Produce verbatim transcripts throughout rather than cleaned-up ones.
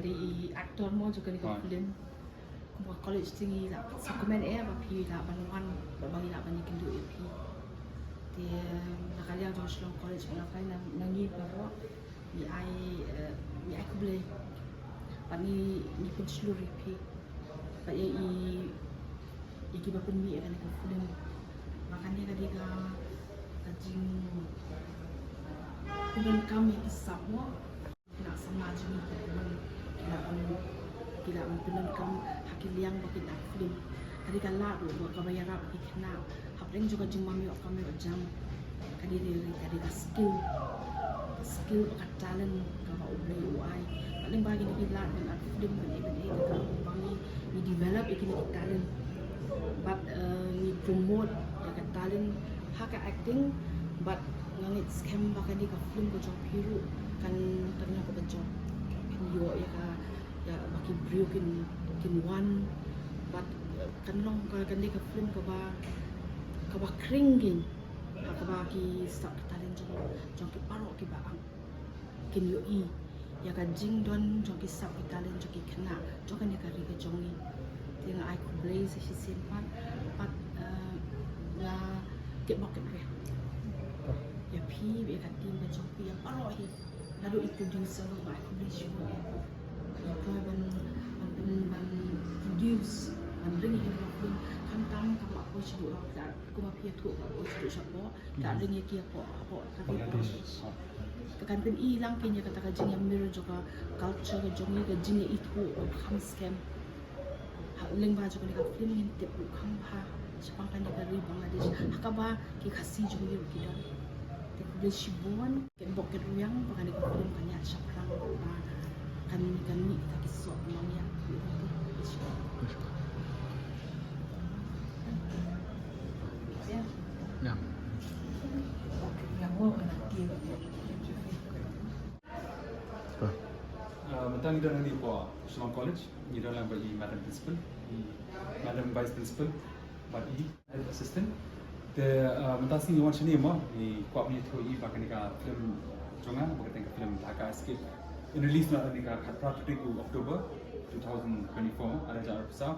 I actor mo jong kane ka film. Kumba college te ngi la sa comment eh ba phi lah ban wan, ba ba ngi lah ban ïakynduh ïa phi. Te na ka liang jong Shillong College, nga kren na ngi baroh, ngi ai, eh, ngi ai khublei. Bad ngi, ngi pynshlur ïa phi. Bad ïa i, ïa kiba pynmih ïa kane ka film. Ba kane ka dei ka, ka jingpyndonkam ïa ki sap mo. Ki la samla jong ngi, ki la ban, ki la ban pyndonkam ha ki liang ba kin act film. Ka dei ka lad ruh ba kaba ïarap ïa ki khynnah hapdeng jong ka jingmam ïoh kam ïoh jam. Ka dei, dei, ka dei ka skill, ka skill bad ka talent kaba U Blei u ai. Bad lyngba kine ki lad ban act film ban ei ban ei, kata ba ngi, ngi develop ïa kine ki talent. Bad, eh, ngi promote ïa ka talent ha ka acting. Bad nga ngeit skhem ba kane ka film ka jong phi ruh kan, kan long kaba jop. Kan ïoh ïa ka, ïa ba ki briew kin, kin wan. Bad, eh, kan long ka, kane ka film kaba, kaba khring kin, ha kaba ki sap ki talent jong, jong ki baroh kiba ang kin ïohi ïa ka jingdon jong ki sap ki talent jong ki khynnah jong kane ka ri ka jong ngi. Te nga ai khublei sa shisien pat, pat, eh, nga kitbok kitrwiang ïa phi, ïa ka team ka jong phi, ïa baroh hi. Naduh i producer ruh nga ai khublei shibun ïa i poi ban, ban, ban, ban produce, ban ring ïa ka film. Khamtam kam lah poi shaduh, kumba phi ïathuh, kam lah poi shaduh shapoh. Ka ring ïa ki hapoh, hapoh ka Bangladesh. Bangladesh. Ka kan pyni lang kein ïa kata ka jingïamir jong ka culture ka jong ngi, ka jingïaithuh kaba kham skhem. Ha lyngba jong kane ka film ngin tip ruh kham bha shaphang kane ka ri Bangladesh, ha kaba ki Khasi jong ngi ruh ki don. Te khublei shibun. Kitbok kitrwiang ba kane ka film kan ïaid shaphrang, ba kan, kan mih kita ki soh nongïaid. Khublei shibun. Ya. Ya. Ah, mynta ngi don hangne hapoh Shillong College, ngi don lang bad i Madam Principal, i Madam Vice Principal, bad i Head Assistant. Te, ah, mynta sngi ngi wan shane mo, ngi kwah ban ïathuh ïa i ba kane ka film jong nga, ba kane ka film Dhaka Escape, yn release noh ha kane ka khatphra tarik u October two thousand twenty-four mo, ar hajar arphew saw.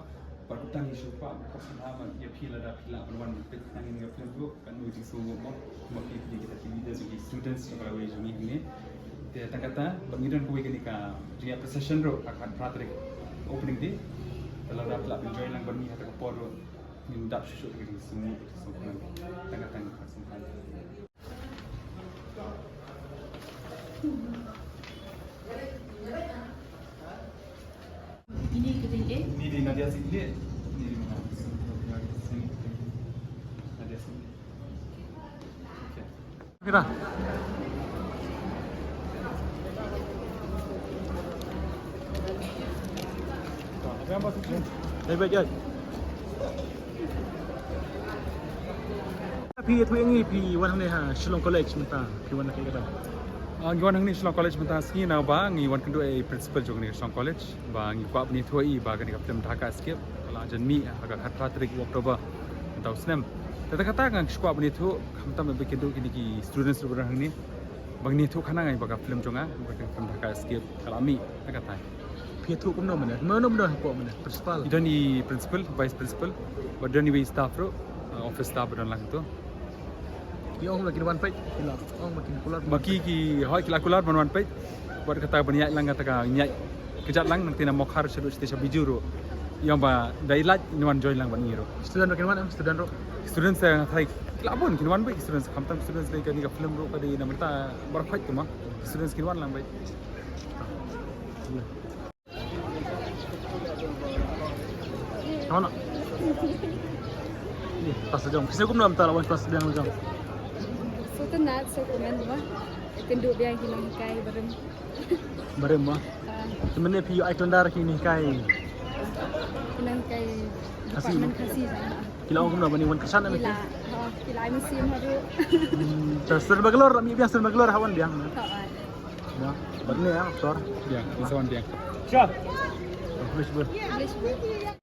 Bad kumta ngi shu kwah ban khot sngewbha ïa phi lada phi lah ban wan peit hangne ha kane ka film ruh, kan long ka jingsngewnguh mo. Kumba phi, phi dei kita ki leaders jong ki students jong ka lawei jong ngi hangne. Te tang kata, bad ngi don kawei kane ka jingïaid procession ruh ha ka khatphra tarik, opening day. Te lada phi lah ban join lang bad ngi ha kata ka por ruh, ngin dap shuh shuh ka jingsngewnguh, ka jingsngewnguh. Tang kata, tang kata. Ini kedai eh? Ini di Nadia Singlet. Ini di mana? Nadia Singlet. Okay. Mira. Hey, baik, baik. Phi ïathuh ïa ngi, phi wan hangne ha Shillong College mynta, phi wan na kaei kata? Ah, ngi wan hangne Shillong College mynta sngi naba ngi wan kynduh ïa i principal jong kane ka Shillong College ba ngi kwah ban ïathuh ïa i ba kane ka film Dhaka Escape ka la jan mih ha ka khatphra tarik u October mynta u snem. Te kata nga kwah ban ïathuh khamtam ba kynduh kine ki students ruh ba hangne. Ba ngi ïathuh kane nga ba ka film jong nga, ba ka film Dhaka Escape ka la mih, kata. Phi ïathuh kumno mynne? Mano mano hapoh mynne? Principal. I don i principal, vice principal, bad don iwei i staff ruh, uh, office staff ba don lang to. Ki ong ba kin wan peit, ki la ong ba kin kular. Ba ki, ki hoi ki la kular ban wan peit. Bad kata ban ïaid lang kata ka ïaid kjat lang, nangta na Mokhar shaduh sha Bijou ruh. Ïa ba dei lait ngin wan join lang bad ngi ruh. Student ruh kin wan, em, student ruh. Students, eh, thai ki la bun kin wan bad students, khamtam students dei kane ka film ruh ka dei na mynta baroh khoit kumba. Students kin wan lang bad. Kawan. Ni, pas jong. Pisa kumno mynta lawan pas biang jong. Sngewtynnat, sngewkmen mo. Kynduh biang ki nonghikai barim. Barim mo. Ah. Te mynne phi ïoh ai kyndar ki nonghikai. Ki nonghikai Khasi. Department Khasi. Ki la ong kumno ba ngi wan kyrshan ne? Ki la, ha, ki la ai mynsiem haduh. Hmm, ta sdang ba klur, mi biang sdang ba klur ha wan biang. Ha, wan. Ya, bad ne ya, aktor. Biang, sa wan biang. Sure. English bud. English bud.